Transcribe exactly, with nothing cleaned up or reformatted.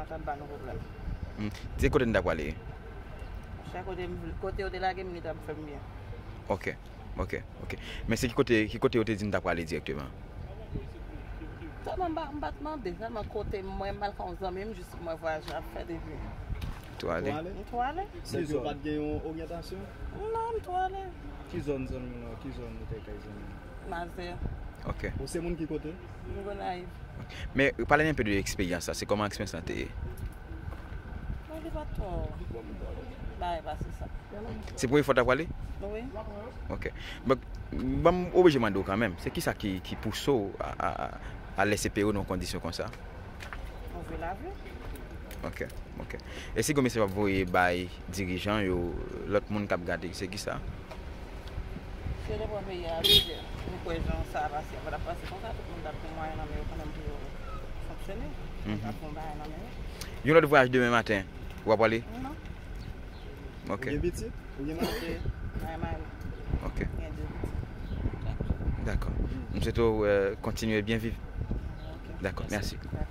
Sa pa nou pwoblèm. Hmm. Se kote n ta prale? Chak kote m vle- kote yo te lage m, li t ap fè m byen. Ok, ok, ok. Men se ki kote, ki kote yo te di n ta prale dirèkteman? Tèlman m pa, m pa t mande, tèlman kote mwen, m al ka yon zanmi m, jis mwen vwayaje ap fè depi. Tou ale? M tou ale. Nèg yo pa t gen yon oryantasyon? Non, m tou ale. Ki zòn zanmi w lan? Ki zòn ou te kay zanmi w? Mazè. Ok. Ou se moun ki kote? M Gonayiv. Men pale n enpe de eksperyans la, se kòman eksperyans lan te ye? Mwen li pa twò. Bagay pase sa. Se premye fwa w ta prale? Wi. Ok. Bon, bon, m oblije mande w kanmenm, se kisa ki, ki pouse w a, a, a, a lèse peyi w nan yon kondisyon konsa? Move lavi. Ok, ok. E si gen mesaj w ap voye bay dirijan yo, lòt moun k ap gade, se kisa? Si yo te pran peyi a plizyè, nou kwè jan sa a pase, a pa t ap pase konsa, tout moun t ap gen mwayen nan men yo kanmenm pou yo fonksyone. Yo t ap gen bagay nan men yo. Yon lòt vwayaj demen maten, w ap prale? Non, Ok, Ou gen pitit? Ou gen madanm? mwen mari, ok. Gen de pitit. Dakò. M swete w euh, kontinye byen viv. Ok. Dakò, mèsi. Dakò.